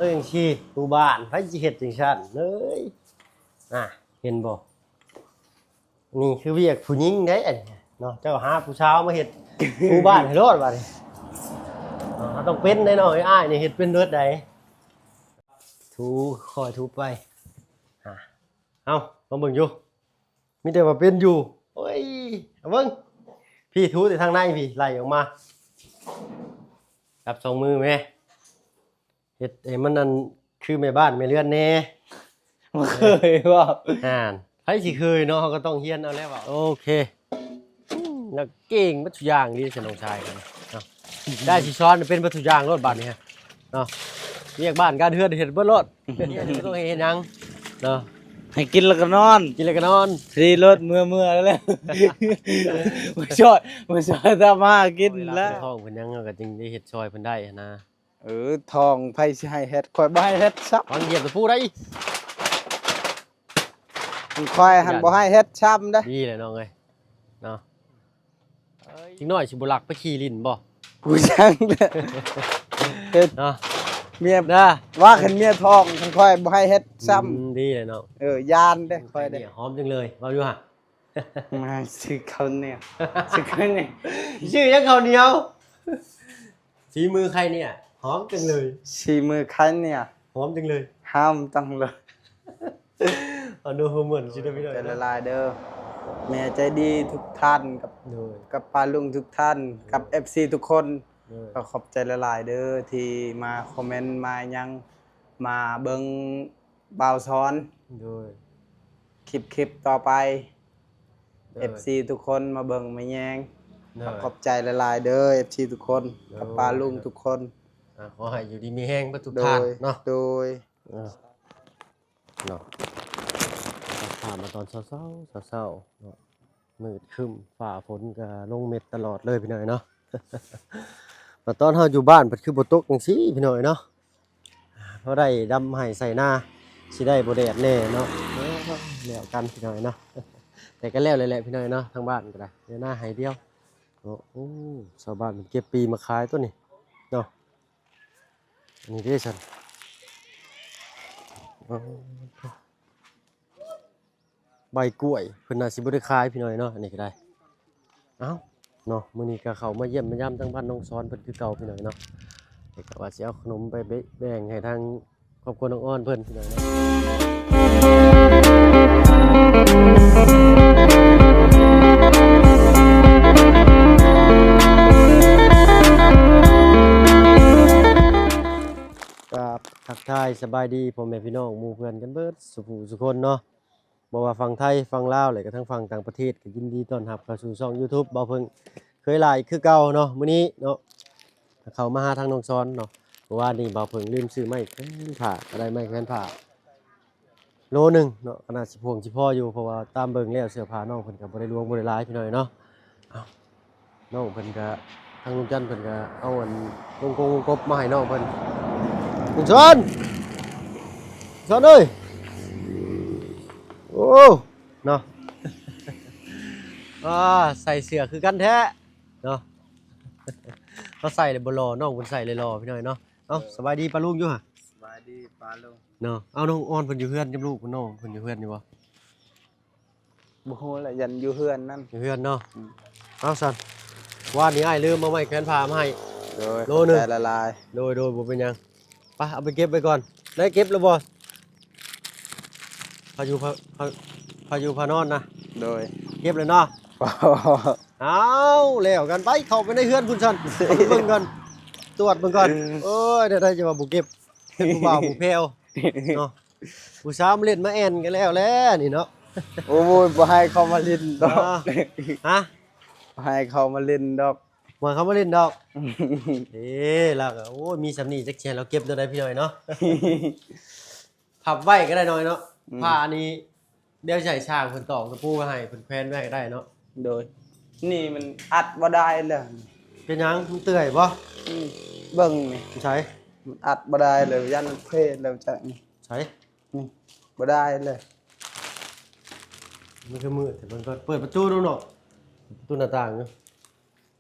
ເອີ ຈັ່ງຊີ້ ປູບ້ານ ໃຜຊິເຮັດຈັ່ງຊັ້ນເອີຍ ນະ ເຫັນບໍ່? ນີ້ຄືວຽກຜູ້ຍິງເດ້ອັນນີ້ເນາະ ເຈົ້າຫາຜູ້ສາວມາເຮັດປູບ້ານໃຫ້ໂລດບາດນີ້ ເຮົາຕ້ອງເປັນໄດ໋ນ້ອງເອີຍ ອ້າຍນີ້ເຮັດເປັນເບິດໃດ໋ ຖູ ຄ່ອຍຖູໄປ ອາ ເອົາ ລອງເບິ່ງຢູ່ ມີແຕ່ວ່າເປັນຢູ່ ໂອ້ຍ ເອົາເບິ່ງ ພີ້ ຖູແຕ່ທາງໃນພີ້ ໄລ່ອອກມາ ຈັບສອງມືແມ້ ເຮັດໃຫ້ມັນອັນ ຄືແມ່ບ້ານແມ່ເຮືອນແດ່ ບໍ່ເຄີຍເວົ້າ ຫັ້ນ ໃຜຊິເຄີຍເນາະ ເຮົາກໍຕ້ອງຮຽນເອົາແລ້ວເວົ້າ ໂອເຄ ອືມ ແລ້ວເກັ່ງເບິດທຸກຢ່າງເລີຍຊັ້ນນ້ອງຊາຍເນາະ ໄດ້ຊິສອນເປັນເບິດທຸກຢ່າງໂລດບາດນີ້ເນາະ ວຽກບ້ານການເຮືອນເຮັດເບິດໂລດ ເຮັດບໍ່ຕ້ອງເຮັດຫຍັງເນາະ ໃຫ້ກິນແລ້ວກໍນອນ ກິນແລ້ວກໍນອນ ຂີ່ລົດເມືອໆ ແລ້ວ ມາຊ່ອຍ ມາຊ່ອຍທຳມາຫາກິນແລ້ວ ເວລາເພິ່ນທ້ອງເພິ່ນຫຍັງ ເຮົາກໍຈຶ່ງໄດ້ເຮັດຊ່ອຍເພິ່ນໄດ້ຫັ້ນນະ ເອີ ທ້ອງໃຜຊິໃຫ້ເຮັດ ຂ້ອຍບໍ່ໃຫ້ເຮັດຊ້ຳ ຟັງຢຽບຕະປູໄດ໋ ຂ້ອຍຫັ້ນບໍ່ໃຫ້ເຮັດຊ້ຳເດ້ ດີແຫຼະນ້ອງເອີຍເນາະ ເດັກນ້ອຍຊິບໍ່ລັກໄປຂີ່ຫຼິ້ນບໍ່? ກູຈັ່ງເດ້ ເຮັດເນາະ ເມຍ ເດີ ວ່າຄັນເມຍທ້ອງ ຄັນຂ້ອຍບໍ່ໃຫ້ເຮັດຊ້ຳ ອືມ ດີແຫຼະເນາະ ເອີ ຢ້ານເດ້ຂ້ອຍເດ້ ຫອມຈັ່ງເລີຍ ເວົ້າຢູ່ຫະ ມາຊື້ເຂົ້າໜຽວ ຊື້ເຂົ້າໜຽວ ຊື້ຫຍັງເຂົ້າໜຽວ? ສີມືໃຄເນຍ ຫອມຈັ່ງເລີຍ ສີມືໃຄເນຍ ຫອມຈັ່ງເລີຍ ຫອມຈັ່ງເລີຍ ອະນຸໂມທນາບຸນນຳເດີ ຂອບໃຈຫຼາຍໆເດີ ແມ່ໃຈດີທຸກທ່ານ ກັບ ໂດຍ ກັບປ້າລຸງທຸກທ່ານ ໂດຍ ກັບເອັຟຊີທຸກຄົນ ໂດຍ ກໍຂອບໃຈຫຼາຍໆເດີ ທີ່ມາຄອມເມັນ ມາຫຍັງ ມາເບິ່ງ ບ່າວສອນ ໂດຍ ຄລິບ ຄລິບຕໍ່ໄປ ໂດຍ ເອັຟຊີທຸກຄົນມາເບິ່ງມາແຍງ ໂດຍ ກໍຂອບໃຈຫຼາຍໆເດີ ເອັຟຊີທຸກຄົນ ໂດຍ ກັບປ້າລຸງທຸກຄົນ ອ່າ ຂໍໃຫ້ຢູ່ດີມີແຮງເບິດທຸກທ່ານເນາະ ໂດຍ ເນາະ ຕັດພາບມາຕອນເຊົ້າໆ ເຊົ້າໆເນາະ ມືດຄຶ້ມ ຟ້າຝົນກໍລົງເມັດຕະຫຼອດເລີຍພີ່ນ້ອງເນາະ ມາຕອນເຮົາຢູ່ບ້ານພັດຄືບໍ່ຕົກຈັ່ງຊີ້ພີ່ນ້ອງເນາະ ພໍໄດ້ດຳໄຮ່ໄຖນາ ຊິໄດ້ບໍ່ແດດແດ່ເນາະ ແລ້ວກັນພີ່ນ້ອງເນາະ ແຕ່ກໍແລ້ວແຫຼະພີ່ນ້ອງເນາະ ທາງບ້ານກໍໄດ້ ເຫຼືອນາໄຮ່ດຽວເນາະ ໂອ້ ຊາວບ້ານເພິ່ນເກັບປີມາຂາຍຕົວນີ້ເນາະ ອັນນີ້ເດ້ຊັ້ນ ອໍ ໃບກ້ວຍ ເພິ່ນໜ້າຊິບໍ່ໄດ້ຂາຍພີ່ນ້ອງເນາະ ອັນນີ້ກໍໄດ້ ເອົ້າ ເນາະ ມື້ນີ້ກໍເຂົ້າມາຢ້ຽມມາຢາມທາງບ້ານນ້ອງສອນເພິ່ນຄືເກົ່າພີ່ນ້ອງເນາະ ແຕ່ກໍວ່າຊິເອົາຂະໜົມໄປແບ່ງໃຫ້ທາງຄອບຄົວນ້ອງອອນເພິ່ນພີ່ນ້ອງເນາະ ກາບທັກທາຍສະບາຍດີພໍ່ແມ່ພີ່ນ້ອງໝູ່ເພື່ອນກັນເບິດສູ່ຜູ້ສູ່ຄົນເນາະ ບໍ່ວ່າຝັ່ງໄທ ຝັ່ງລາວ ແລະກະທັງຝັ່ງຕ່າງປະເທດ ກໍຍິນດີຕ້ອນຮັບເຂົ້າສູ່ຊ່ອງຢູທູບ ບ່າວເຜິ້ງເຄີຍຫຼາຍຄືເກົ່າເນາະ ມື້ນີ້ເນາະ ເຂົ້າມາຫາທາງນ້ອງສອນເນາະ ເພາະວ່ານີ້ບ່າວເຜິ້ງລືມຊື້ໄມ້ແຂວນຜ້າ ກໍໄດ້ໄມ້ແຂວນຜ້າໂລໜຶ່ງເນາະ ກໍໜ້າຊິພຽງຊິພໍຢູ່ ເພາະວ່າຕາມເບິ່ງແລ້ວເສື້ອຜ້ານ້ອງເພິ່ນກໍບໍ່ໄດ້ຫຼວງບໍ່ໄດ້ຫຼາຍພີ່ນ້ອງເນາະ ເອົ້າ ນ້ອງເພິ່ນກະ ທາງລຸງຈັນເພິ່ນກະເອົາອັນ ວົງກົບ ວົງກົບມາໃຫ້ນ້ອງເພິ່ນ ລຸງສອນ ສອນເອີຍ ໂອ້ ເນາະ ອ່າ ໃສ່ເສື້ອຄືກັນແທ້ເນາະ ເຮົາໃສ່ແລ້ວບໍ່ຫຼໍ່ ນ້ອງເພິ່ນໃສ່ແລ້ວຫຼໍ່ ພີ່ນ້ອງເນາະ ເອົ້າ ສະບາຍດີປ້າລຸງຢູ່ຫະ ສະບາຍດີປ້າລຸງເນາະ ເອົາ ນ້ອງອອນເພິ່ນຢູ່ເຮືອນກັບລູກເພິ່ນ ນ້ອງເພິ່ນຢູ່ເຮືອນຢູ່ບໍ່? ບໍ່ຮູ້ແຫຼະ ຢ້ານຢູ່ເຮືອນນັ້ນ ຢູ່ເຮືອນເນາະ ອືມ ເອົາຊັ້ນ ວານນີ້ອ້າຍລືມເອົາໄມ້ແຂວນຜ້າມາໃຫ້ ໂດຍ ໂລໜຶ່ງ ຂອບໃຈຫຼາຍໆ ໂດຍໆ ບໍ່ເປັນຫຍັງ ໄປ ເອົາໄປເກັບໄວ້ກ່ອນ ໄດ້ເກັບແລ້ວບໍ່? ຜ້າຢູ່ ຜ້າ ຜ້າ ຜ້າຢູ່ຜ້ານອນນະ ໂດຍ ເກັບແລ້ວເນາະ ເອົາ ແລ້ວກັນ ໄປ ເຂົ້າໄປໃນເຮືອນພຸ້ນຊັ້ນ ເອົາໄປເບິ່ງກ່ອນ ຕວດເບິ່ງກ່ອນ ໂອ້ຍ ໄດ້ ໄດ້ ຈະວ່າບໍ່ເກັບ ເປັນຜູ້ບ່າວຜູ້ແພ້ວເນາະ ຜູ້ສາວມາຫຼິ້ນມາແອ່ນກັນແລ້ວແຫຼະນີ້ເນາະ ໂອ້ຍ ບໍ່ໃຫ້ເຂົາມາຫຼິ້ນດອກ ຮະ ບໍ່ໃຫ້ເຂົາມາຫຼິ້ນດອກ ບໍ່ໃຫ້ເຂົາມາຫຼິ້ນດອກ ເອີ ລາວກໍ ໂອ້ຍ ມີສ່ຳນີ້ຈັກຊິໃຫ້ລາວເກັບແນວໃດພີ່ນ້ອງເນາະ ພັບໄວ້ກໍໄດ້ນ້ອງເນາະ ອືມ ຜ້າອັນນີ້ ດຽວຊິໃຫ້ຊ່າງເພິ່ນຕອກຕະປູມາໃຫ້ ເພິ່ນແຂວນໄວ້ກໍໄດ້ເນາະ ໂດຍ ນີ້ມັນອັດບໍ່ໄດ້ເລີຍ ເປັນຫຍັງ ມັນເປື່ອຍບໍ່? ອືມ ເບິ່ງນີ້ ໃສ ມັນອັດບໍ່ໄດ້ເລີຍ ຢ້ານມັນເພແລ້ວຈັກນີ້ ໃສ ນີ້ ບໍ່ໄດ້ເລີຍ ມັນຄືມືດແທ້ ເບິ່ງກ່ອນ ເປີດປະຕູດູເນາະ ປະຕູໜ້າຕ່າງຢູ່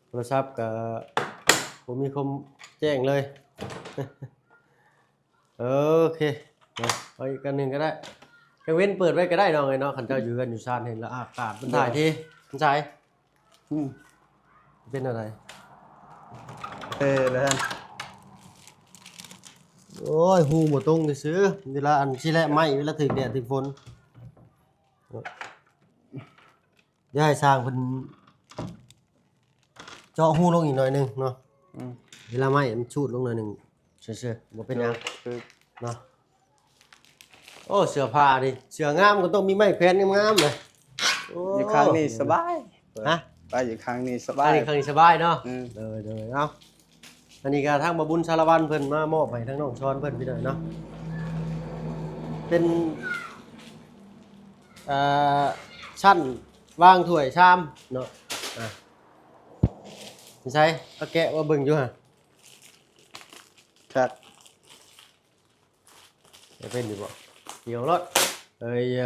ໂທລະສັບກໍບໍ່ມີຄວາມແຈ້ງເລີຍ. ໂອເຄ ເອົາອີກອັນໜຶ່ງກໍໄດ້ ກາງເວັນເປີດໄວ້ກໍໄດ້ນ້ອງເອີຍເນາະ ຄັນເຈົ້າຢູ່ເຮືອນຢູ່ຊານ ເຫັນແລ້ວອາກາດມັນຖ່າຍເທ ມັນໃສ ອືມ ເປັນແນວໃດ? ເອີ ແລ້ວ ໂອ້ຍ ຮູບໍ່ຕົງຊື່ໆ ເວລາອັນຊິແລະໄມ້ ເວລາຖືກແດດຖືກຝົນ ດຽວໃຫ້ຊ່າງເພິ່ນເຈາະຮູລົງອີກໜ້ອຍໜຶ່ງເນາະ ອືມ ເວລາໄມ້ມັນຊູດລົງໜ້ອຍໜຶ່ງ ຊື່ໆ ບໍ່ເປັນຫຍັງ ເນາະ. ໂອ້ ເສື້ອຜ້ານີ້ ເສື້ອງາມກໍຕ້ອງມີໄມ້ແຂວນງາມໆເລີຍ. ໂອ້ ຢູ່ຂ້າງນີ້ສະບາຍ. ຮະ? ໄປຢູ່ຂ້າງນີ້ສະບາຍ. ຂ້າງນີ້ ຂ້າງນີ້ສະບາຍເນາະ. ອືມ ໂດຍໆ ເອົາ ອັນນີ້ກໍທາງບ່າວບຸນສາລະວັນເພິ່ນມາມອບໃຫ້ທາງນ້ອງຊອນເພິ່ນ ພີ່ນ້ອງເນາະ ເປັນ ອ່າ ຊັ້ນວາງຖ້ວຍຊາມເນາະ. ອ່າ ໃສ ເອົາແກະມາເບິ່ງຢູ່ຫັ້ນ ຄັກ. ຈະເປັນຢູ່ບໍ່? ດຽວໂລດ ເອີຍ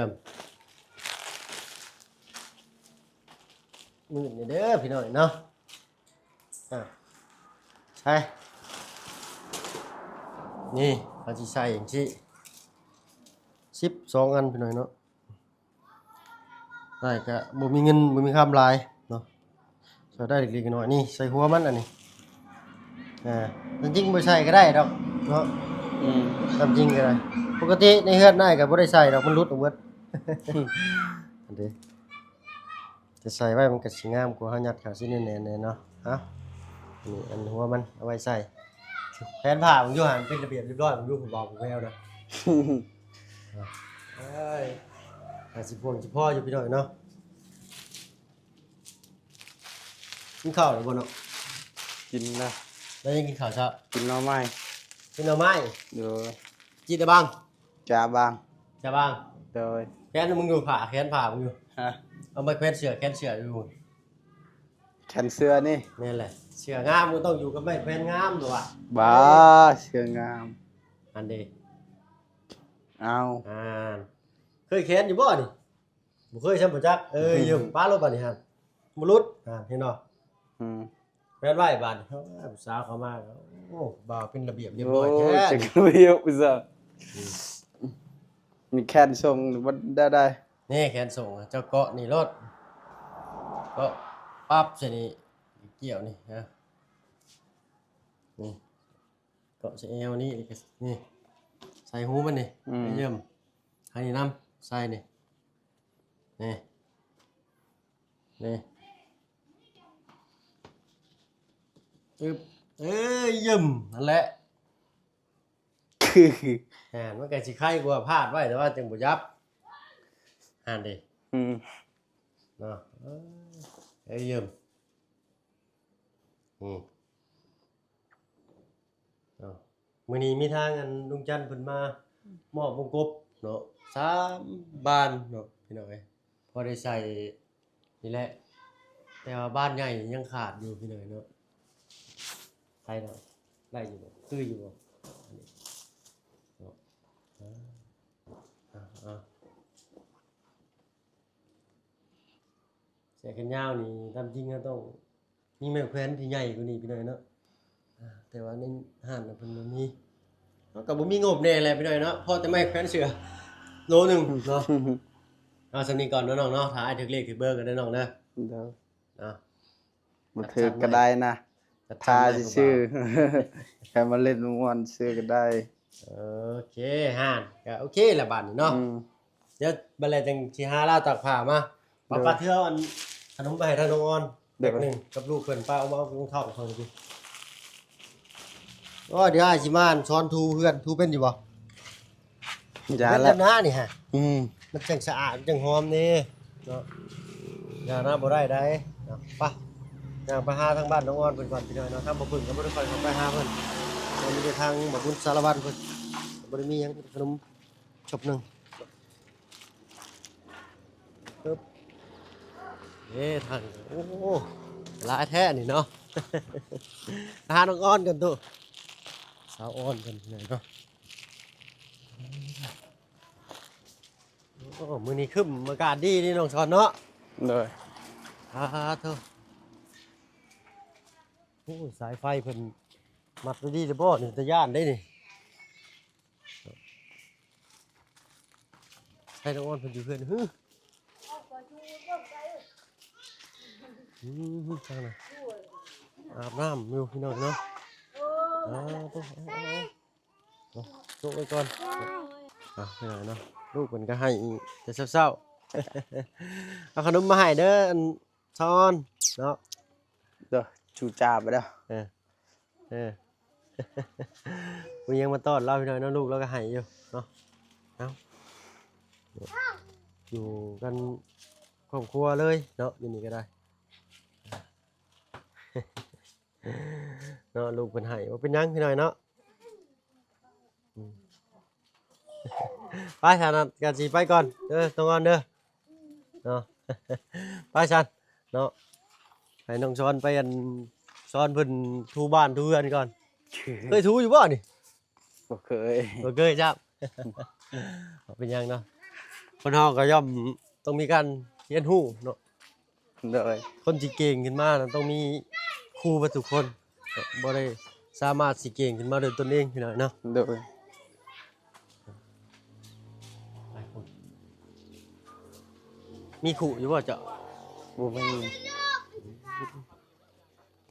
ມື້ນີ້ເດີພີ່ນ້ອງເນາະ. ອ່າ ໃສ່ ນີ້ເຮົາຊິໃສ່ຈັ່ງຊີ້ ສິບສອງອັນພີ່ນ້ອງເນາະ. ໄດ້ກະບໍ່ມີເງິນບໍ່ມີຄຳຫຼາຍເນາະ ໃສ່ໄດ້ເລັກໆນ້ອຍໆ ນີ້ໃສ່ຫົວມັນອັນນີ້. ເອີ ແຕ່ຈິງບໍ່ໃສ່ກໍໄດ້ດອກເນາະ. ອືມ ຕາມຈິງກໍໄດ້ ປົກກະຕິໃນເຮືອນອ້າຍກໍບໍ່ໄດ້ໃສ່ດອກ ມັນຫຼຸດອອກເບິດ. ອັນນີ້ ຈະໃສ່ໄວ້ມັນກໍຊິງາມກວ່າ ເຮົາຍັດເຂົ້າຊິແໜ້ນໆແດ່ເນາະ. ເອົາ ນີ້ອັນຫົວມັນເອົາໄວ້ໃສ່ ແຜນຜ້າມັນຢູ່ຫັ້ນເປັນລະບຽບລຽບຮ້ອຍ ມັນຢູ່ຜູ້ບ່າວຜູ້ແພ້ວນະ. ເອີຍ ໜ້າຊິພວງຊິພໍຢູ່ພີ່ນ້ອງເນາະ. ກິນເຂົ້າແລ້ວບໍ່ເນາະ? ກິນແລ້ວ. ແລ້ວຍັງກິນເຂົ້າເຊົ້າ? ກິນໜໍ່ໄມ້. ກິນໜໍ່ໄມ້? ໂດຍ. ຈີດຕະບັງ? ຈາບັງ. ຈາບັງ? ໂດຍ. ແຂນມຶງຢູ່ຜ້າ ແຂນຜ້າມຶງຢູ່. ຮະ? ເອົາໄມ້ແຂວນເສື້ອ ແຂນເສື້ອຢູ່. ແຂນເສື້ອນີ້? ແມ່ນແຫຼະ. ເສື້ອງາມກໍຕ້ອງຢູ່ກັບໄມ້ແຂວນງາມ ຫຼືວ່າ? ບ້າ ເສື້ອງາມ. ອັນເດ. ເອົາ. ອ່າ ເຄີຍແຂນຢູ່ບໍ່ນີ້? ບໍ່ເຄີຍຊ້ຳບໍ່ຈັກ. ເອີຍ ອືມ ຢືມປ້າໂລດບາດນີ້ຫັ້ນ ບໍ່ຫຼຸດ. ອ່າ ເຫັນບໍ່? ອືມ ແຂວນໄວ້ບາດນີ້. ເອີ ຜູ້ສາວເຂົ້າມາ ໂອ້ ບ່າວເປັນລະບຽບລຽບຮ້ອຍແທ້. ໂອ້ ຈັກລະບຽບຜູ້ສາວ. ອືມ ມີແຂນສົ່ງບໍ່ໄດ້. ນີ້ແຂນສົ່ງ ເຈົ້າເກາະນີ້ໂລດ ເກາະປັບໃສ່ນີ້ ກ່ຽວນີ້ນະ ນີ້ ເກາະໃສ່ແອວນີ້ ນີ້ ໃສ່ຫູມັນນີ້. ອືມ ໃສ່ນຳ ໃສ່ນີ້ ນີ້ ນີ້ ອຶບ ເອີຍ ຫັ້ນແຫຼະ. ຫັ້ນ ມັນກໍຊິໄຄກວ່າພາດໄວ້ ແຕ່ວ່າຈັ່ງບໍ່ຫຍັບ. ຫັ້ນເດ. ອືມ ເນາະ ເອີຍ ເອີຍ ອືມ ເນາະ ມື້ນີ້ມີທາງອັນລຸງຈັນເພິ່ນມາ ອືມ ມອບວົງກົບເນາະ ສາມບານເນາະ ພີ່ນ້ອງເອີຍ ພໍໄດ້ໃສ່ ນີ້ແຫຼະ ແຕ່ວ່າບານໃຫຍ່ຍັງຂາດຢູ່ພີ່ນ້ອງເນາະ. ໃສ່ແລ້ວ ໄດ້ຢູ່ບໍ່? ຄືຢູ່ບໍ່? ອັນນີ້ເນາະ ເອີ ເອົາ ເອົາ ເສື້ອແຂນຍາວນີ້ ຕາມຈິງເຮົາຕ້ອງມີໄມ້ແຂວນທີ່ໃຫຍ່ກວ່ານີ້ພີ່ນ້ອງເນາະ. ອ່າ ແຕ່ວ່າໃນຮ້ານນະເພິ່ນບໍ່ມີ ເຮົາກໍບໍ່ມີງົບແດ່ແຫຼະພີ່ນ້ອງເນາະ ພໍແຕ່ໄມ້ແຂວນເສື້ອໂລໜຶ່ງເນາະ. ເອົາສ່ຳນີ້ກ່ອນເນາະນ້ອງເນາະ ຖ້າອ້າຍຖືກເລກຖືກເບີກັນເດີນ້ອງເດີ. ໂດຍ ເນາະ ບໍ່ຖືກກໍໄດ້ນະ ຖ້າຊື່ໆ ແຄ່ມາຫຼິ້ນມ່ວນຊື່ກໍໄດ້. ໂອເຄ ຫັ້ນ ກໍໂອເຄລະບາດນີ້ເນາະ. ອືມ ດຽວບັດແລ້ວຈັ່ງຊິຫາລາວຕາກຜ້າມາ ປ້າ ເດີ ປ້າເທື່ອເອົາອັນຂະໜົມໄປໃຫ້ທາງນ້ອງອອນ ເດີ ແປັກໜຶ່ງກັບລູກເພິ່ນ ປ້າເອົາມາເອົາລົງເທົ້າເຂົານີ້ຕິ. ໂອ້ຍ ດຽວອ້າຍຊິມາສອນຖູເຮືອນ ຖູເປັນຢູ່ບໍ່? ຢ່າ ເປັນ ລະ ແນວນີ້ຫະ ອືມ ມັນຈັ່ງສະອາດ ມັນຈັ່ງຫອມເດ້ເນາະ. ຢ່ານະ ບໍ່ໄດ້ໃດ໋ເນາະ. ໄປ ຍ່າງໄປຫາທາງບ້ານນ້ອງອອນເພິ່ນກ່ອນພີ່ນ້ອງເນາະ. ທາງບໍ່ເພິ່ນກໍບໍ່ໄດ້ຄ່ອຍເຂົ້າໄປຫາເພິ່ນ ກໍມີແຕ່ທາງບໍ່ບຸນສາລະວັນເພິ່ນ ບໍ່ໄດ້ມີຫຍັງ ຂະໜົມ ຊຸບໜຶ່ງ. ປຶບ ເອີ ທາງ ໂອ້ ຫຼາຍແທ້ນີ້ເນາະ. ຫານ້ອງອອນກ່ອນຕູ້ ສາວອອນເພິ່ນເນາະ. ໂອ້ ມື້ນີ້ຄຶ້ມ ອາກາດດີນີ້ນ້ອງຊອນເນາະ. ໂດຍ ສາທຸ. ໂອ້ ສາຍໄຟເພິ່ນມັດໄວ້ດີແລ້ວບໍ່ນີ້? ຕາຢ້ານເດ້ນີ້. ໃຫ້ນ້ອງອອນເພິ່ນຢູ່ເຮືອນ. ຫື ອືມ ທາງນັ້ນອາບນ້ຳຢູ່ພີ່ນ້ອງເນາະ. ອ່າ ໂຕ ໂຕ ໂຕ ໂຕໄວ້ກ່ອນ. ອ່າ ພີ່ນ້ອງເນາະ ລູກເພິ່ນກໍໃຫ້ແຕ່ເຊົ້າໆ. ເອົາຂະໜົມມາໃຫ້ເດີ ອັນ ສາວອອນເນາະ. ເດີ ຈູຈາບເດີ. ເອີ ເອີ ມີຫຍັງມາຕ້ອນລາວພີ່ນ້ອງເນາະ ລູກລາວກໍໃຫ້ຢູ່ເນາະ. ເອົາ ຢູ່ກັນຄອບຄົວເລີຍເນາະ ຢູ່ນີ້ກໍໄດ້ເນາະ. ລູກເພິ່ນໃຫ້ ບໍ່ເປັນຫຍັງພີ່ນ້ອງເນາະ. ອືມ ໄປຊັ້ນນະ ກະຊິໄປກ່ອນເດີ ຕ້ອງກ່ອນເດີເນາະ. ໄປຊັ້ນເນາະ ໃຫ້ນ້ອງສອນໄປ ອັນ ສອນເພິ່ນຖູບ້ານຖູເຮືອນກ່ອນ. ເຄີຍຖູຢູ່ບໍ່ນີ້? ບໍ່ເຄີຍ ບໍ່ເຄີຍຈ້ຳ. ບໍ່ເປັນຫຍັງເນາະ ຄົນເຮົາກໍຍ່ອມຕ້ອງມີການຮຽນຮູ້ເນາະ. ໂດຍ ຄົນຊິເກັ່ງຂຶ້ນມານະ ຕ້ອງມີຄູເບິດທຸກຄົນ ບໍ່ໄດ້ສາມາດຊິເກັ່ງຂຶ້ນມາໂດຍຕົນເອງພີ່ນ້ອງເນາະ. ໂດຍ ໄປພຸ້ນ ມີຄູຢູ່ບໍ່ເຈົ້າ? ບໍ່ມີ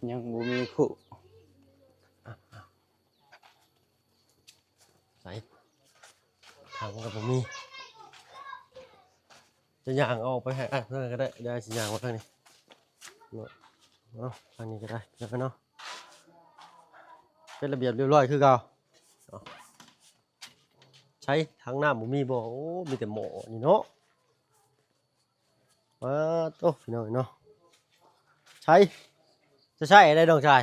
ຍັງບໍ່ມີຄູ. ໃສ ທາງມັນກໍບໍ່ມີ ຈະຍ່າງອອກໄປໃຫ້ອ້າຍເພິ່ນກໍໄດ້ ດຽວອ້າຍຊິຍ່າງມາທາງນີ້ເນາະ. ເອົາ ທາງນີ້ກໍໄດ້ ແລ້ວກັນເນາະ ເປັນລະບຽບລຽບຮ້ອຍຄືເກົ່າເນາະ. ໃສ ຖັງນ້ຳບໍ່ມີບໍ່? ໂອ້ ມີແຕ່ໝໍ້ນີ້ເນາະ. ປາດໂທ້ ພີ່ນ້ອງເນາະ ໃຊ້ ຈະໃຊ້ໄດ້ນ້ອງຊາຍ.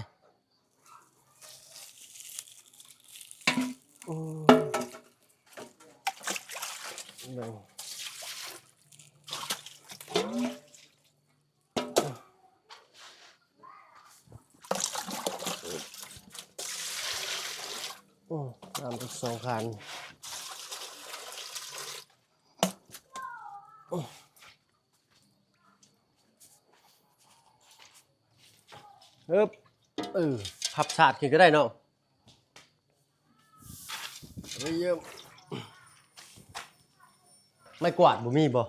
ໂອ້ ໂອ້ ນ້ຳອີກສອງຂັນ. ເອີບ ເອີ ພັບສາດຂຶ້ນກໍໄດ້ເນາະ. ໄມ້ກວາດບໍ່ມີບໍ່?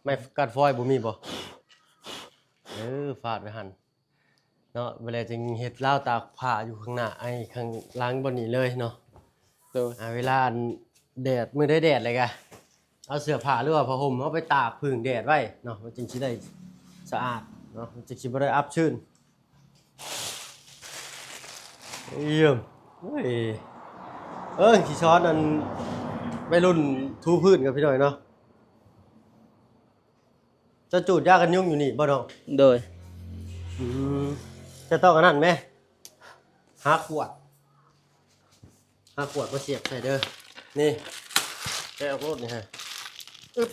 ໄມ້ກວາດຟອຍບໍ່ມີບໍ່? ເອີ ຟາດໄວ້ຫັ້ນ. ເນາະ ເວລາຈຶ່ງເຮັດລາວຕາກຜ້າຢູ່ຂ້າງໜ້າ ໄອ້ ຂ້າງຫຼັງບ່ອນນີ້ເລີຍເນາະ. ໂດຍ ອ່າ ເວລາອັນແດດ ມື້ໃດແດດແລ້ວກະເອົາເສື້ອຜ້າ ຫຼືວ່າຜ້າຫົ່ມເຮົາໄປຕາກຜຶ່ງແດດໄວ້ເນາະ ມັນຈຶ່ງຊິໄດ້ສະອາດເນາະ ມັນຈຶ່ງຊິບໍ່ໄດ້ອັບຊື້ນ. ຢ້ຽມ ໂອ້ຍ ເອີ ຊິສອນອັນໄວລຸ້ນຖູພື້ນກັບພີ່ນ້ອງເນາະ. ເຈົ້າຈູດຢາກັນຍຸງຢູ່ນີ້ບໍ່ນ້ອງ? ໂດຍ ອືມ ເຈົ້າຕ້ອງອັນນັ້ນແມ ຫາຂວດ ຫາຂວດມາສຽບໃສ່ເດີ. ນີ້ ແກະອອກໂລດນີ້ຮະ ອຶບ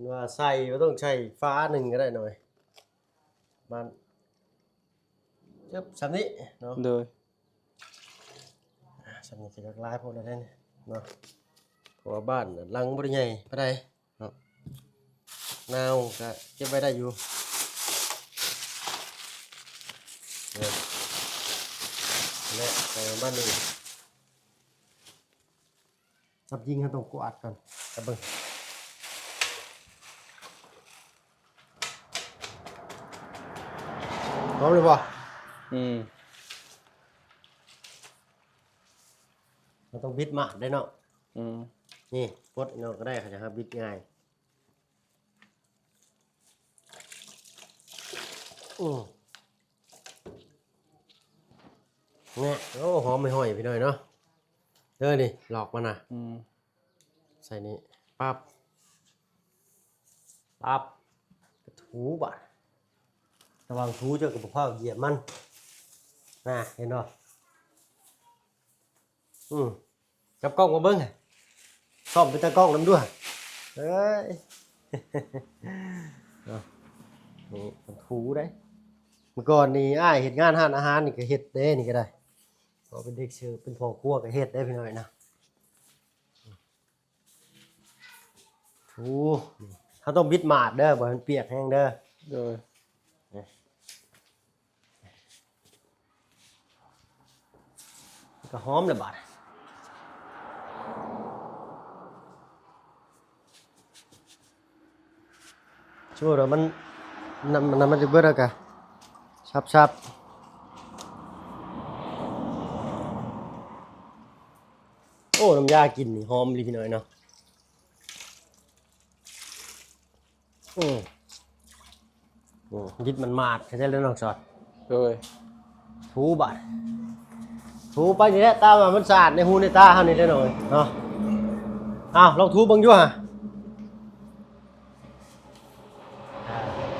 ວ່າໃສ່ ບໍ່ຕ້ອງໃສ່ຝາໜຶ່ງກໍໄດ້ນ້ອຍ ປະມານ ຈຶບ ສ່ຳນີ້ເນາະ. ໂດຍ ອ່າ ສ່ຳນີ້ກໍຢາກຫຼາຍໂພດແລ້ວເດ້ເນາະ ເພາະວ່າບ້ານຫຼັງບໍ່ໄດ້ໃຫຍ່ປານໃດເນາະ ນາວກໍເກັບໄວ້ໄດ້ຢູ່ເນາະ. ແລະ ໃສ່ປະມານນີ້ ຈັບຍິງເຮົາຕ້ອງກວາດກ່ອນ ຈັບເບິ່ງ ພ້ອມແລ້ວບໍ່? ອືມ ເຮົາຕ້ອງບິດມາດໄດ້ເນາະ. ອືມ ນີ້ປົດເນາະກໍໄດ້ ເຂົາຈະຫາບິດງ່າຍ. ໂອ້ ແນ່ ໂອ້ ຫອມຫອຍໆ ພີ່ນ້ອງເນາະ ເດີ ນີ້ ຫຼອກມັນນະ. ອືມ ໃສ່ນີ້ ປັບ ປັບ ກະຖູບາດ ລະຫວ່າງຖູເຈົ້າກໍບໍ່ພາວຢຽບມັນນະ ເຫັນບໍ່? ອືມ ຈັບກ້ອງມາເບິ່ງ ຊ້ອມເປັນຕາກ້ອງນຳດ້ວຍ. ເອີຍ ເນາະ ນີ້ເປັນຄູເດ້. ເມື່ອກ່ອນນີ້ອ້າຍເຮັດງານຮ້ານອາຫານນີ້ກໍເຮັດເດ້ ນີ້ກໍໄດ້ ເພາະເປັນເດັກເສີບ ເປັນພໍ່ຄົວກໍເຮັດເດ້ ພີ່ນ້ອງເນາະ. ໂອ້ ເຮົາຕ້ອງບິດມາດເດີ ບໍ່ໃຫ້ມັນປຽກແຮງເດີ. ໂດຍ ນີ້ ມັນ ກໍຫອມແລ້ວບາດ. ສົມມຸດວ່າມັນ ນ້ຳ ນ້ຳມັນຈະເບິດແລ້ວກະສັບໆ. ໂອ້ ນ້ຳຢາກິ່ນນີ້ຫອມອີ່ຫຼີພີ່ນ້ອງເນາະ. ອືມ ອືມ ດິບມັນມາດ ເຂົ້າໃຈແລ້ວນ້ອງສອດ. ໂດຍ ຖູບາດ ຖູໄປນີ້ແຫຼະ ຕາມວ່າມັນສະອາດໃນຫູໃນຕາເຮົານີ້ແຫຼະນ້ອງເອີຍເນາະ. ອ້າວ ລອງຖູເບິ່ງຢູ່ຫາ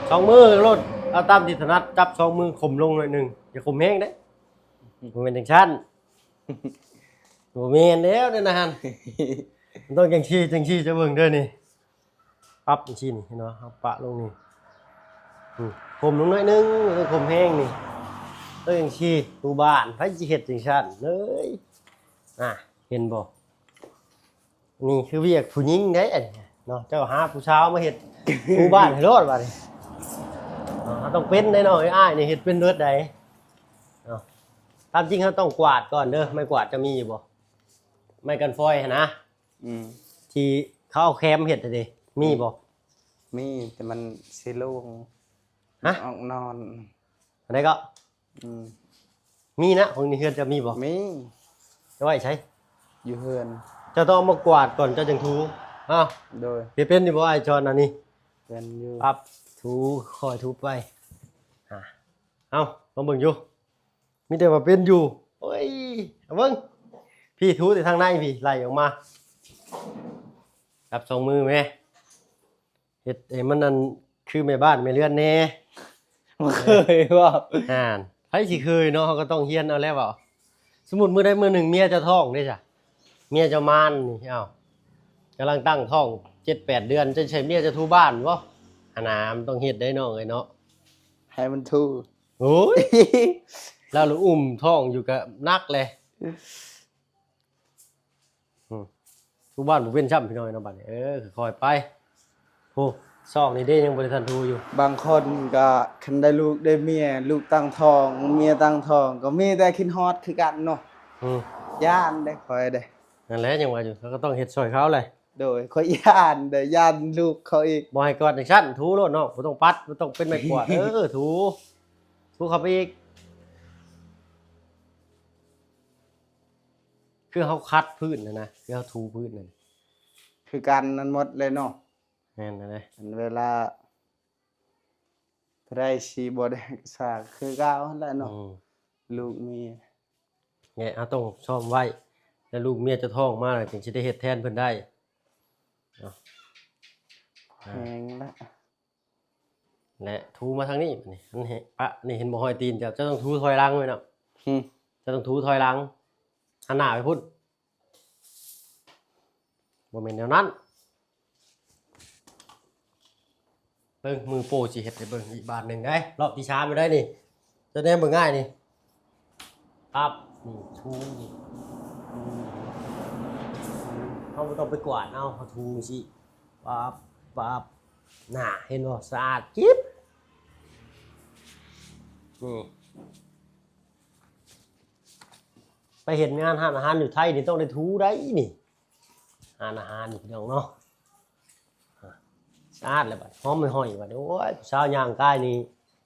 ສອງມືໂລດ ເອົາຕາມທີ່ຖະໜັດ ຈັບສອງມືຂົ່ມລົງໜ້ອຍໜຶ່ງ ຢ່າຂົ່ມແຮງເດ້. ບໍ່ແມ່ນຈັ່ງຊັ້ນ ບໍ່ແມ່ນແລ້ວເດ້ນະຫັ້ນ ມັນຕ້ອງຈັ່ງຊີ້ ຈັ່ງຊີ້ ເຈົ້າເບິ່ງເດີນີ້. ປັບຈັ່ງຊີ້ນີ້ ເຫັນບໍ່? ເຮົາປະລົງນີ້ ອືມ ຂົ່ມລົງໜ້ອຍໜຶ່ງ ບໍ່ຕ້ອງຂົ່ມແຮງນີ້ ເອີ ຈັ່ງຊີ້. ຢູ່ບ້ານໃຜຊິເຮັດຈັ່ງຊັ້ນເອີຍ? ອາ ເຫັນບໍ່? ນີ້ຄືວຽກຜູ້ຍິງເດ້ ອັນນີ້ເນາະ. ເຈົ້າຫາຜູ້ສາວມາເຮັດ ຢູ່ບ້ານໃຫ້ໂລດບາດນີ້ເນາະ. ເຮົາຕ້ອງເປັນໄດ໋ນ້ອງເອີຍ ອ້າຍນີ້ເຮັດເປັນເບິດໄດ໋ເນາະ. ຕາມຈິງເຮົາຕ້ອງກວາດກ່ອນເດີ. ໄມ້ກວາດເຈົ້າມີຢູ່ບໍ່? ໄມ້ກັນຟອຍຫັ້ນນະ. ອືມ ທີ່ເຂົາເອົາແຄມເຮັດຫັ້ນເດ ມີບໍ່? ມີ ແຕ່ມັນຊິໂລ່ງ ຮະ? ອອກນອນ ອັນໃດກໍ? ອືມ ມີນະ ຂອງໃນເຮືອນເຈົ້າມີບໍ່? ມີ ຈະໄວ້ໃສ? ຢູ່ເຮືອນ. ເຈົ້າຕ້ອງເອົາມາກວາດກ່ອນ ເຈົ້າຈຶ່ງຖູ. ເອົ້າ ໂດຍ ເຮັດເປັນຢູ່ບໍ່? ອ້າຍສອນອັນນີ້ ເປັນຢູ່. ປັບ ຖູ ຄ່ອຍຖູໄປ. ອາ ເອົາ ລອງເບິ່ງຢູ່. ມີແຕ່ວ່າເປັນຢູ່. ໂອ້ຍ ເອົາເບິ່ງ ພີ່ ຖູແຕ່ທາງໃນພີ້ ໄລ່ອອກມາ ຈັບສອງມືແມ້ ເຮັດໃຫ້ມັນ ອັນ ຄືແມ່ບ້ານແມ່ເຮືອນແດ່. ບໍ່ເຄີຍເວົ້າ ຫັ້ນ ໃຜຊິເຄີຍເນາະ. ເຮົາກໍຕ້ອງຮຽນເອົາແຫຼະເວົ້າ. ສົມມຸດມື້ໃດມື້ໜຶ່ງເມຍເຈົ້າທ້ອງເດ້ຊະ ເມຍເຈົ້າມານນີ້ ເອົ້າ ກຳລັງຕັ້ງທ້ອງເຈັດແປດເດືອນ ເຈົ້າຊິໃຫ້ເມຍເຈົ້າຖູບ້ານບໍ່? ຫັ້ນນະ ມັນຕ້ອງເຮັດໄດ໋ນ້ອງເອີຍເນາະ. ໃຫ້ມັນຖູ. ໂອ້ຍ ລາວລະອຸ້ມທ້ອງຢູ່ກະໜັກແຫຼະ. ອືມ ຖູບ້ານບໍ່ເປັນຊ້ຳພີ່ນ້ອງເນາະ ບາດນີ້. ເອີ ຄ່ອຍໆໄປ. ໂອ້ ຊອກນີ້ເດ້ ຍັງບໍ່ໄດ້ທັນຖູຢູ່. ບາງຄົນກໍຄັນໄດ້ລູກໄດ້ເມຍ ລູກຕັ້ງທ້ອງ ເມຍຕັ້ງທ້ອງ ກໍມີແຕ່ຄິດຮອດຄືກັນເນາະ. ອືມ ຢ້ານເດ້ຂ້ອຍເດ້. ນັ້ນແຫຼະ ຍັງວ່າຢູ່ ເຮົາກໍຕ້ອງເຮັດຊ່ອຍເຂົາແຫຼະ. ໂດຍ ຂ້ອຍຢ້ານເດ້ ຢ້ານລູກເຂົາອີກ. ບໍ່ໃຫ້ກວາດຈັ່ງຊັ້ນ ຖູໂລດເນາະ ບໍ່ຕ້ອງປັດ ບໍ່ຕ້ອງເປັນໄມ້ກວາດ. ເອີ ຖູ ຖູເຂົ້າໄປອີກ. ຄືເຮົາຂັດພື້ນຫັ້ນນະ ຄືເຮົາຖູພື້ນນັ້ນ ຄືກັນນັ້ນໝົດເລີຍເນາະ. ແມ່ນແຫຼະ ອັນເວລາ ໃຜຊິບໍ່ໄດ້ສາຄືເກົ່າຫັ້ນແຫຼະເນາະ. ອືມ ລູກເມຍ ແລະ ເຮົາຕ້ອງຊ້ອມໄວ້ ແລະ ລູກເມຍຈະທ້ອງມາ ຈຶ່ງຊິໄດ້ເຮັດແທນເພິ່ນໄດ້ເນາະ. ແຮງລະ ແລະ ຖູມາທາງນີ້ ບາດນີ້ ອັນນີ້ ປະ ນີ້ ເຫັນບໍ່ຮອຍຕີນເຈົ້າ? ເຈົ້າຕ້ອງຖູຖອຍຫຼັງໄວ້ເນາະ. ຫືມ ເຈົ້າຕ້ອງຖູຖອຍຫຼັງ ຫັນໜ້າໄປພຸ້ນ. ບໍ່ແມ່ນແນວນັ້ນ. ເບິ່ງ ມືໂປຊິເຮັດໃຫ້ເບິ່ງອີກບາດໜຶ່ງໄດ໋. ຮອບທີສາມແລ້ວໄດ໋ນີ້. ຈະແນມເບິ່ງງ່າຍນີ້. ປັບ ນີ້ ຖູນີ້ ເຮົາບໍ່ຕ້ອງໄປກວາດເອົາ ເຮົາຖູຊີ້. ປັບ ປັບ ໜ້າ ເຫັນບໍ່? ສະອາດຈິບ. ນີ້ ໄປເຮັດງານຮ້ານອາຫານຢູ່ໄທນີ້ ຕ້ອງໄດ້ຖູໄດ໋ນີ້. ຮ້ານອາຫານນີ້ ພີ່ນ້ອງເນາະ ສະອາດແລ້ວບາດ ຫອມຫອຍໆບາດ. ໂອ້ຍ ຜູ້ສາວຍ່າງກາຍນີ້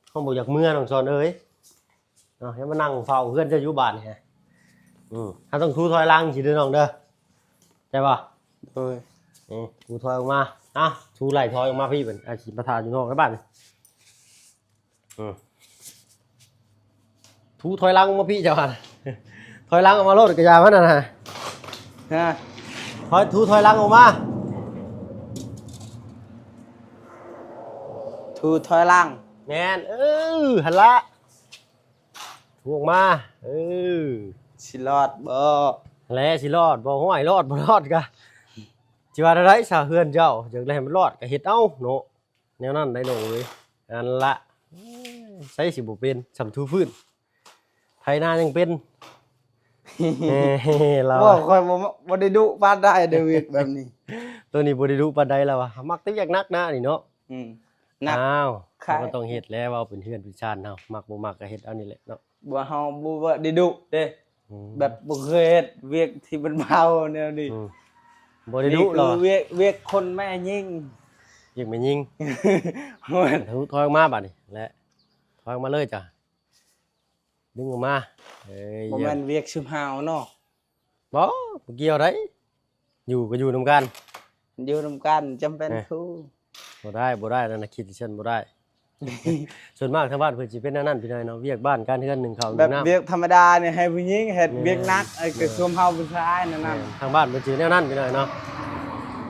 ເຮົາບໍ່ຢາກເມືອ ນ້ອງສອນເອີຍເນາະ. ຢ່າມານັ່ງເຝົ້າເຮືອນເຈົ້າຢູ່ບາດນີ້. ອືມ ເຮົາຕ້ອງຖູຖອຍຫຼັງຊີ້ເດີນ້ອງເດີ ເຂົ້າໃຈບໍ່? ໂດຍ. ນີ້ ຖູຖອຍອອກມາ. ອ່ະ ຖູໄລ່ຖອຍອອກມາພີ້ ບັດ ອາ ຊິມາຖ່າຢູ່ນອກແລ້ວບາດນີ້. ອືມ ຖູຖອຍຫຼັງອອກມາພີ້ເຈົ້າຫັ້ນ. ຖອຍຫຼັງອອກມາໂລດ ກະຢາມັນຫັ້ນນະ. ຮະ? ຖອຍ ຖູຖອຍຫຼັງອອກມາ. ຖູຖອຍຫຼັງ. ແມ່ນ. ເອີ ຫັ້ນລະ. ຖູອອກມາ. ເອີ ຊິລອດບໍ່? ແລະ ຊິລອດບໍ່? ຫ້ວຍ ລອດບໍ່ລອດກະ ຊິວ່າແນວໃດຊະ ເຮືອນເຈົ້າ ຢາກໄດ້ໃຫ້ມັນລອດກະເຮັດເອົາເນາະ. ແນວນັ້ນໄດ໋ນ້ອງເອີຍ. ອັນລະ ໃສຊິບໍ່ເປັນ ສ່ຳຖູພື້ນ ໄຖນາຍັງເປັນ. ເອີ ລາວ ບໍ່ ຂ້ອຍບໍ່ ບໍ່ໄດ້ດຸປານໃດເດີ ວຽກແບບນີ້. ໂຕນີ້ບໍ່ໄດ້ດຸປານໃດລາວວ່າ ມັກແຕ່ວຽກໜັກນານີ້ເນາະ. ອືມ ໜັກ. ອ້າວ ເຮົາກໍຕ້ອງເຮັດແຫຼະ ເວົ້າເປັນເຮືອນເປັນຊານເຮົາ ມັກບໍ່ມັກກໍເຮັດເອົານີ້ແຫຼະເນາະ. ບໍ່ ເຮົາບໍ່ ບໍ່ໄດ້ດຸເດ້. ອືມ ແບບບໍ່ເຄີຍເຮັດວຽກທີ່ມັນເບົາແນວນີ້ ອືມ ບໍ່ໄດ້ດຸ ນີ້ຄື ລາວ ວຽກ ວຽກຄົນແມ່ຍິງ ວຽກແມ່ຍິງ ໂອ້ຍ ເອົາຖອຍອອກມາບາດນີ້ ແລະ ຖອຍອອກມາເລີຍຈ້ະ ດຶງອອກມາ ເອີຍ ບໍ່ແມ່ນວຽກຊຸມເຮົາເນາະ ບໍ່ ບໍ່ກ່ຽວໃດ ຢູ່ກໍຢູ່ນຳກັນ ຢູ່ນຳກັນຈຳເປັນ ເອີ ຄູ່ ບໍ່ໄດ້ ບໍ່ໄດ້ ນັ້ນນະ ຄິດຊັ້ນບໍ່ໄດ້ ສ່ວນມາກທາງບ້ານເພິ່ນຊິເປັນແນວນັ້ນພີ່ນ້ອງເນາະ ວຽກບ້ານການເຮືອນ ໜຶ້ງເຂົ້າ ແບບ ໜຶ້ງນ້ຳ ວຽກທຳມະດານີ້ໃຫ້ຜູ້ຍິງເຮັດ ແມ່ນ ວຽກໜັກ ເອີ ແມ່ນ ກໍຊວນເຮົາຜູ້ຊາຍນັ້ນ ແມ່ນ ນະ ທາງບ້ານເພິ່ນຊິແນວນັ້ນພີ່ນ້ອງເນາະ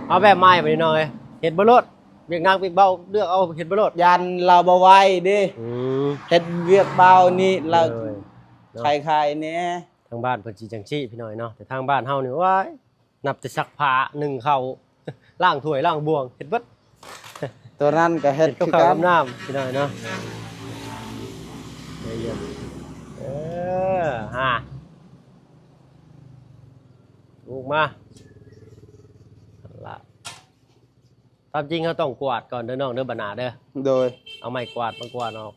ເອົາແບບໃໝ່ບາດນີ້ນ້ອງເອີຍ ເຮັດເບິດໂລດ ວຽກໜັກວຽກເບົາເລືອກເອົາ ເຮັດເບິດໂລດ ຢ້ານລາວບໍ່ໄຫວເດ້ ອືມ ເຮັດວຽກເບົານີ້ລາວ ໂດຍ ເນາະ ໄຄໆແດ່ ທາງບ້ານເພິ່ນຊິຈັ່ງຊີ້ພີ່ນ້ອງເນາະ ແຕ່ທາງບ້ານເຮົານີ້ ໂອ້ຍ ນັບແຕ່ຊັກຜ້າ ໜຶ້ງເຂົ້າ ລ້າງຖ້ວຍລ້າງບ່ວງ ເຮັດເບິດ ຕົວນັ້ນກໍເຮັດ ເຮັດກັບ ຄືກັນ ເຂົ້າກັບນ້ຳພີ່ນ້ອງເນາະ ເອີ ເອີ ຫາ ລຸກມາ ນັ້ນລະ ຕາມຈິງເຮົາຕ້ອງກວາດກ່ອນເດີນ້ອງເດີ ບັດໜ້າເດີ ໂດຍ ເອົາໄມ້ກວາດມາກວາດອອກ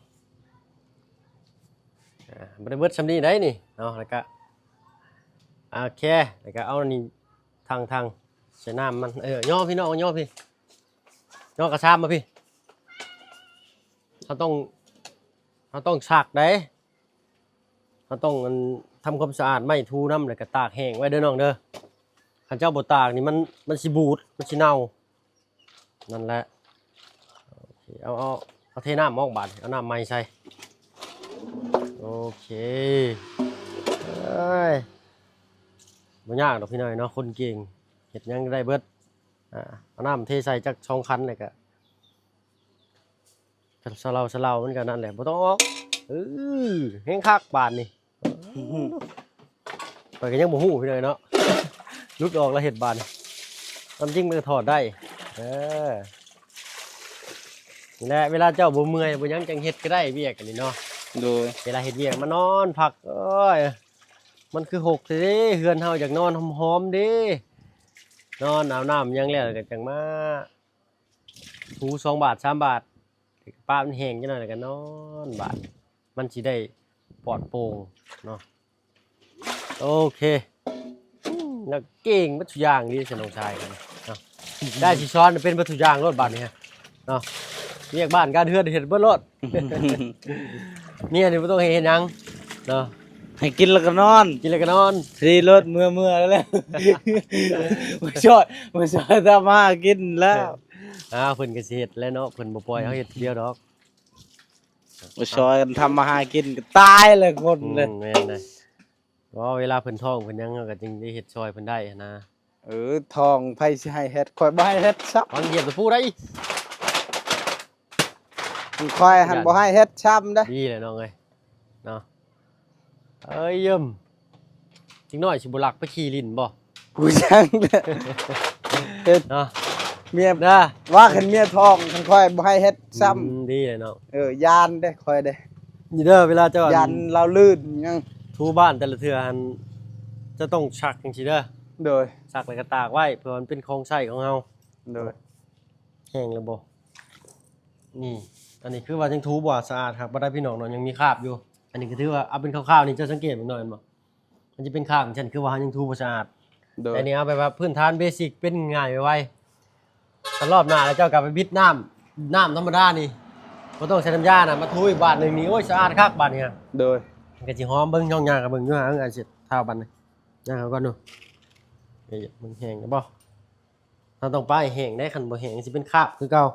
ອ່າ ບໍ່ໄດ້ເບິດສ່ຳນີ້ໃດນີ້ເນາະ ແລ້ວກະ ໂອເຄ ແລ້ວກະເອົານີ້ ຖັງ ຖັງ ໃສ່ນ້ຳມັນ ເອີ ຍໍພີ່ນ້ອງ ຍໍພີ່ ຍໍກະຊາມມາພີ່ ເຮົາຕ້ອງ ເຮົາຕ້ອງຊັກໃດ ເຮົາຕ້ອງ ອັນ ທຳຄວາມສະອາດໄມ້ຖູນຳ ແລ້ວກະຕາກແຫ້ງໄວ້ເດີນ້ອງເດີ ຄັນເຈົ້າບໍ່ຕາກນີ້ມັນ ມັນຊິບູດ ມັນຊິເນົ່າ ນັ້ນແຫຼະ ໂອເຄ ເອົາ ເອົາ ເອົາເທນ້ຳອອກບາດ ເອົານ້ຳໃໝ່ໃສ່ ໂອເຄ ເອີຍ ບໍ່ຍາກດອກພີ່ນ້ອງເນາະ ຄົນເກັ່ງ ເຮັດຫຍັງໄດ້ເບິດ ອ່າ ເອົານ້ຳເທໃສ່ຈັກສອງຂັນ ແລ້ວກະ ສະເລົາ ສະເລົາ ມັນກໍນັ້ນແຫຼະ ບໍ່ຕ້ອງອອກ ເອີ ແຮງຄັກບາດນີ້ ຂ້ອຍກໍຍັງບໍ່ຮູ້ພີ່ນ້ອງເນາະ ຫຼຸດອອກແລ້ວເຮັດບາດນີ້ ຄວາມຈິງມັນກໍຖອດໄດ້ ເອີ ນີ້ແຫຼະ ເວລາເຈົ້າບໍ່ເມື່ອຍບໍ່ຫຍັງ ຈັ່ງເຮັດກໍໄດ້ວຽກອັນນີ້ເນາະ ໂດຍ ເວລາເຮັດວຽກມານອນພັກ ໂອ້ຍ ມັນຄືຮົກແທ້ເດ້ ເຮືອນເຮົາຢາກນອນຫອມໆເດ້ ນອນອາບນ້ຳຫຍັງແລ້ວກໍຈັ່ງມາ ຖູສອງບາດສາມບາດ ປະໃຫ້ມັນແຫ້ງຈັກໜ້ອຍແລ້ວກໍນອນບາດ ມັນຊິໄດ້ປອດໂປ່ງເນາະ ໂອເຄ ອືມ ແລ້ວເກັ່ງເບິດທຸກຢ່າງເລີຍຊັ້ນ ນ້ອງຊາຍເນາະ ຍາຍຊິສອນເປັນເບິດທຸກຢ່າງໂລດບາດນີ້ເນາະ ວຽກບ້ານການເຮືອນເຮັດເບິດໂລດ ເມຍນີ້ບໍ່ຕ້ອງໃຫ້ເຮັດຫຍັງເນາະ ໃຫ້ກິນແລ້ວກໍນອນ ກິນແລ້ວກໍນອນ ຂີ່ລົດເມືອໆແລ້ວ ມາຊ່ອຍ ມາຊ່ອຍທຳມາຫາກິນແລ້ວ ອ້າວ ເພິ່ນກໍຊິເຮັດແຫຼະເນາະ ເພິ່ນບໍ່ປ່ອຍເຮົາເຮັດຜູ້ດຽວດອກ ມາຊ່ອຍກັນທຳມາຫາກິນກໍຕາຍແລ້ວຄົນເລີຍ ອືມ ແມ່ນເດ້ ເວົ້າເວລາເພິ່ນທ້ອງເພິ່ນຫຍັງ ເຮົາກໍຈຶ່ງໄດ້ເຮັດຊ່ອຍເພິ່ນໄດ້ຫັ້ນນະ ເອີ ທ້ອງໃຜຊິໃຫ້ເຮັດ ຂ້ອຍບໍ່ໃຫ້ເຮັດຊ້ຳ ຟັງຢຽບຕະປູໄດ໋ ຂ້ອຍຫັ້ນບໍ່ໃຫ້ເຮັດຊ້ຳເດ້ ດີແຫຼະນ້ອງເອີຍ ເນາະ ເອີຍ ເອີຍ ເດັກນ້ອຍຊິບໍ່ລັກໄປຂີ່ຫຼິ້ນບໍ່ ກູຈັ່ງເຮັດ ເນາະ ເມຍ ເດີ ວ່າຄັນເມຍທ້ອງ ຄັນຂ້ອຍບໍ່ໃຫ້ເຮັດຊ້ຳ ອືມ ດີແຫຼະເນາະ ເອີ ຢ້ານເດ້ຂ້ອຍເດ້ ນີ້ເດີ ເວລາເຈົ້າ ຢ້ານລາວລື່ນຫຍັງ ຖູບ້ານແຕ່ລະເທື່ອຫັ້ນ ເຈົ້າຕ້ອງຊັກຈັ່ງຊີ້ເດີ ໂດຍ ຊັກແລ້ວກໍຕາກໄວ້ ເພື່ອມັນເປັນຂອງໃຊ້ຂອງເຮົາ ໂດຍ ແຫ້ງແລ້ວບໍ່? ນີ້ ອັນນີ້ຄືວ່າຍັງຖູບໍ່ສະອາດຄັກປານໃດພີ່ນ້ອງເນາະ ຍັງມີຄາບຢູ່ ອັນນີ້ກໍຖືວ່າເອົາເປັນຄ່າວໆນີ້ ເຈົ້າສັງເກດເບິ່ງໜ້ອຍແມ່ນບໍ່? ມັນຈະເປັນຄາບຈັ່ງຊັ້ນ ຄືວ່າເຮົາຍັງຖູບໍ່ສະອາດ ໂດຍ ແຕ່ນີ້ເອົາແບບວ່າພື້ນຖານເບສິກ ເປັນງ່າຍໄວໆ ຄັນລອບໜ້າແລ້ວເຈົ້າກໍໄປບິດນ້ຳ ນ້ຳທຳມະດານີ້ ບໍ່ຕ້ອງໃສ່ນ້ຳຢານະ ມາຖູອີກບາດໜຶ່ງນີ້ ໂອ້ຍ ສະອາດຄັກບາດນີ້ ໂດຍ ມັນກໍຊິຫອມ ເບິ່ງ ຍ່ອງຍ່າງກໍເບິ່ງຢູ່ຫາ ເອີ ອາດຊິທ້າວບາດນີ້ ຍ່າງເຂົ້າກ່ອນດູ ເອີຍ ມັນແຫ້ງແລ້ວບໍ່? ເຮົາຕ້ອງປະໃຫ້ແຫ້ງເດ້ ຄັນບໍ່ແຫ້ງຊິເປັນຄາບຄືເກົ່າ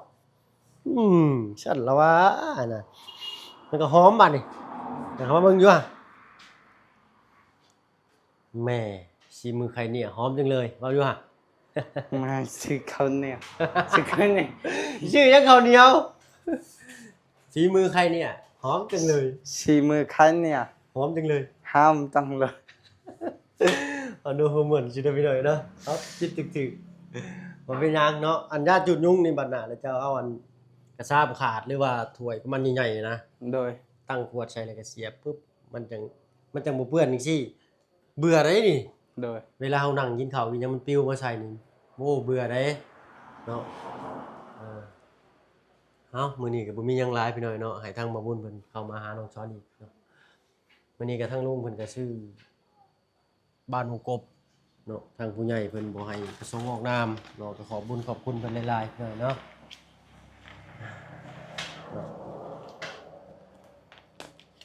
ອືມ ຊັ້ນລະວ່ານະ ມັນກໍຫອມບາດນີ້ ເອົາມາເບິ່ງຢູ່ຫະ ແໝ່ ສີມືໃຄເນຍ ຫອມຈັ່ງເລີຍ ເວົ້າຢູ່ຫະ ມາຊື້ເຂົ້າໜຽວ ຊື້ເຂົ້າໜຽວ ຊື້ຫຍັງເຂົ້າໜຽວ? ສີມືໃຄເນຍ ຫອມຈັ່ງເລີຍ ສີມືໃຄເນຍ ຫອມຈັ່ງເລີຍ ຫອມຈັງເລີຍ ເອົາເນາະ ຫົວມ່ວນຊິໄດ້ໄປໜ້ອຍເນາະ ເອົາ ຜິດຖືກໆ ບໍ່ເປັນຫຍັງເນາະ ອັນຢາຈູດຍຸງນີ້ ບັດໜ້າແລ້ວເຈົ້າເອົາອັນກະຊາມຂາດ ຫຼືວ່າຖ້ວຍປະມານໃຫຍ່ໆນະ ໂດຍ ຕັ້ງຂວດໃສ່ແລ້ວກໍສຽບປຶບ ມັນຈັ່ງ ມັນຈັ່ງບໍ່ເປື້ອນຈັ່ງຊີ້ ເບື່ອໃດນີ້ ໂດຍ ເວລາເຮົານັ່ງກິນເຂົ້າກິນຫຍັງມັນປິວມາໃສ່ນີ້ ໂອ້ ເບື່ອໃດເນາະ ເອີ ເອົ້າ ມື້ນີ້ກໍບໍ່ມີຫຍັງຫຼາຍພີ່ນ້ອງເນາະ ໃຫ້ທາງບ່າວບຸນເພິ່ນເຂົ້າມາຫານ້ອງສອນອີກເນາະ ມື້ນີ້ກໍທາງລຸງເພິ່ນກໍຊື້ ບ້ານຫົວກົບເນາະ ທາງຜູ້ໃຫຍ່ເພິ່ນບໍ່ໃຫ້ປະສົງອອກນາມເນາະ ກໍຂອບບຸນຂອບຄຸນເພິ່ນຫຼາຍໆເນາະ.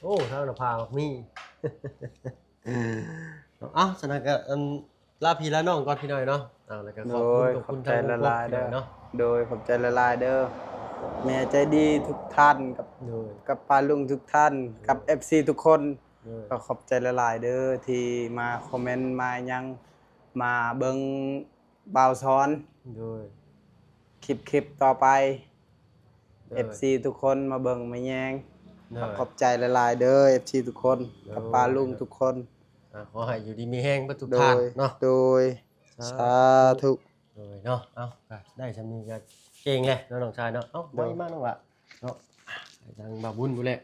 ໂອ້ ທາງນະພາໝາກມີ ເອົ້າ ສະນັ້ນກໍ ອັນ ລາພີ່ລານ້ອງກ່ອນພີ່ນ້ອງເນາະ. ເອົາ ແລ້ວກໍຂອບຄຸນ ໂດຍ ຂອບຄຸນ ຂອບໃຈຫຼາຍໆເດີ ເນາະ. ໂດຍ ຂອບໃຈຫຼາຍໆເດີ ແມ່ໃຈດີທຸກທ່ານ ກັບ ໂດຍ ກັບປ້າລຸງທຸກທ່ານ ໂດຍ ກັບເອັຟຊີທຸກຄົນ ໂດຍ ກໍຂອບໃຈຫຼາຍໆເດີ ທີ່ມາຄອມເມັນ ມາຫຍັງ ມາເບິ່ງບ່າວສອນ ໂດຍ ຄລິບ ຄລິບຕໍ່ໄປ ໂດຍ ເອັຟຊີທຸກຄົນມາເບິ່ງມາແຍງ ໂດຍ ກໍຂອບໃຈຫຼາຍໆເດີ ເອັຟຊີທຸກຄົນ ໂດຍ ກັບປ້າລຸງທຸກຄົນ ອ່າ ຂໍໃຫ້ຢູ່ດີມີແຮງເບິດທຸກທ່ານເນາະ ໂດຍ ສາທຸ ສາທຸ ໂດຍເນາະ. ເອົາ ກໍໄດ້ສ່ຳນີ້ກໍເກັ່ງແລ້ວເນາະ ນ້ອງຊາຍເນາະ. ເອົາ ໂດຍ ມາອີກ ມານ້ອງຫຼ້າເນາະ ທາງບ່າວບຸນພຸ້ນແຫຼະ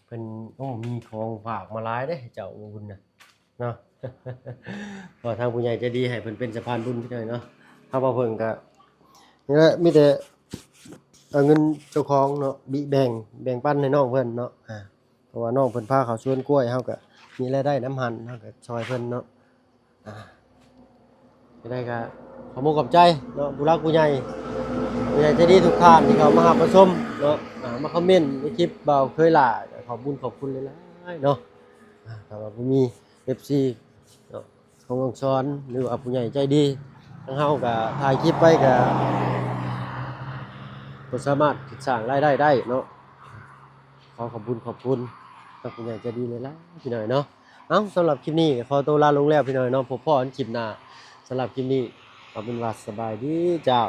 ເພິ່ນ ໂອ້ ມີຂອງຝາກມາຫຼາຍເດ້ເຈົ້າ ບ່າວບຸນນະ ເນາະ ເພາະທາງຜູ້ໃຫຍ່ໃຈດີໃຫ້ເພິ່ນເປັນສະພານບຸນພີ່ນ້ອງເນາະ. ທາງບ່າວເພິ່ງກໍ ນີ້ແຫຼະ ມີແຕ່ເອົາເງິນເຈົ້າຂອງເນາະ ບິແບ່ງ ແບ່ງປັນໃຫ້ນ້ອງເພິ່ນເນາະ ອ່າ ເພາະວ່ານ້ອງເພິ່ນພາເຂົ້າສວນກ້ວຍ ເຮົາກໍມີລາຍໄດ້ນຳຫັ້ນ ເຮົາກໍຊ່ອຍເພິ່ນເນາະ. ອ່າ ຈັ່ງໃດກໍຂອບອົກຂອບໃຈເນາະ ຜູ້ຫຼັກຜູ້ໃຫຍ່ ຜູ້ໃຫຍ່ໃຈດີທຸກທ່ານທີ່ເຂົ້າມາຮັບມາຊົມເນາະ ອ່າ ມາຄອມເມັນໃນຄລິບບ່າວເຄີຍຫຼ້າ ກໍຂອບບຸນຂອບຄຸນຫຼາຍໆເນາະ. ອ່າ ຖ້າວ່າບໍ່ມີເອັຟຊີເນາະ ຂອງນ້ອງສອນ ຫຼືວ່າຜູ້ໃຫຍ່ໃຈດີ ທາງເຮົາກໍຖ່າຍຄລິບໄປກໍບໍ່ສາມາດສ້າງລາຍໄດ້ໄດ້ເນາະ. ຂໍຂອບບຸນຂອບຄຸນທາງຜູ້ໃຫຍ່ໃຈດີຫຼາຍໆ ພີ່ນ້ອງເນາະ. ເອົ້າ ສຳລັບຄລິບນີ້ກໍຂໍໂຕລາລົງແລ້ວ ພີ່ນ້ອງເນາະ ພົບພໍ້ກັນຄລິບໜ້າ. ສຳລັບຄລິບນີ້ ເອົາເປັນວ່າສະບາຍດີເຈົ້າ.